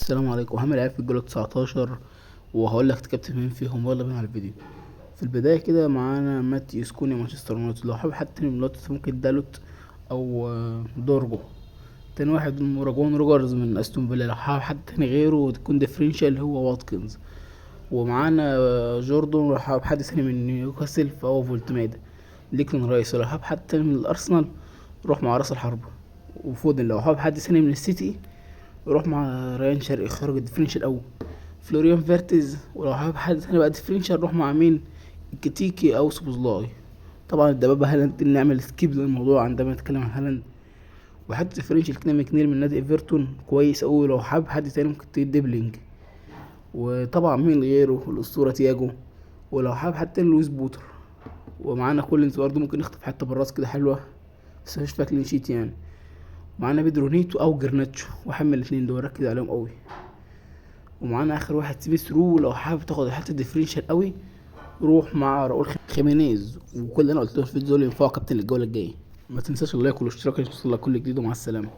السلام عليكم. هعمل لعيب في الجولة 19 وهقول لك تكابتن مين فيهم. يلا بينا على الفيديو. في البداية كده معانا ماتيوس كوني مانشستر يونايتد، لو حابب حد تاني من يونايتد ممكن دالوت او دورجو. تاني واحد موراجون روجرز من استون فيلا، لو حابب حد تاني غيره تكون differential هو واتكنز. ومعانا جوردون، لو حابب حد تاني من نيوكاسل فهو فولتمادا. ديكلان رايس، لو حابب حد تاني من الارسنال روح مع راس الحربة. وفودن، لو حابب حد تاني من السيتي روح مع ريان شرقي، خارج ال differential الاول. فلوريان فيرتز، ولو حابب حد تاني بقى differential روح مع مين؟ كتيكي او سوبوزلاي. طبعا الدبابة هالاند نعمل skip للموضوع عندما نتكلم عن هالاند. وحتى differential كده ماكنيل من نادي ايفرتون كويس اوي، لو حابب حد تاني ممكن تجيب ديبلينج. وطبعا مين غيره؟ الاسطورة تياجو. ولو حابب حد تاني لويس بوتر. ومعانا كولينز برضه ممكن نخطف حتة بالراس كده حلوة، بس مش فيها clean sheet يعني. معانا بيدرو نيتو او جرناتشو، واحد من الاتنين دول ركز عليهم قوي. ومعانا اخر واحد سميث رو، لو حابب تاخد حتة differential قوي روح مع راؤول خيمينيز. وكل اللي انا قلته في الفيديو دول ينفعوا كابتن الجولة الجاية. ما تنساش ال like والاشتراك عشان يوصلك كل جديد، ومع السلامة.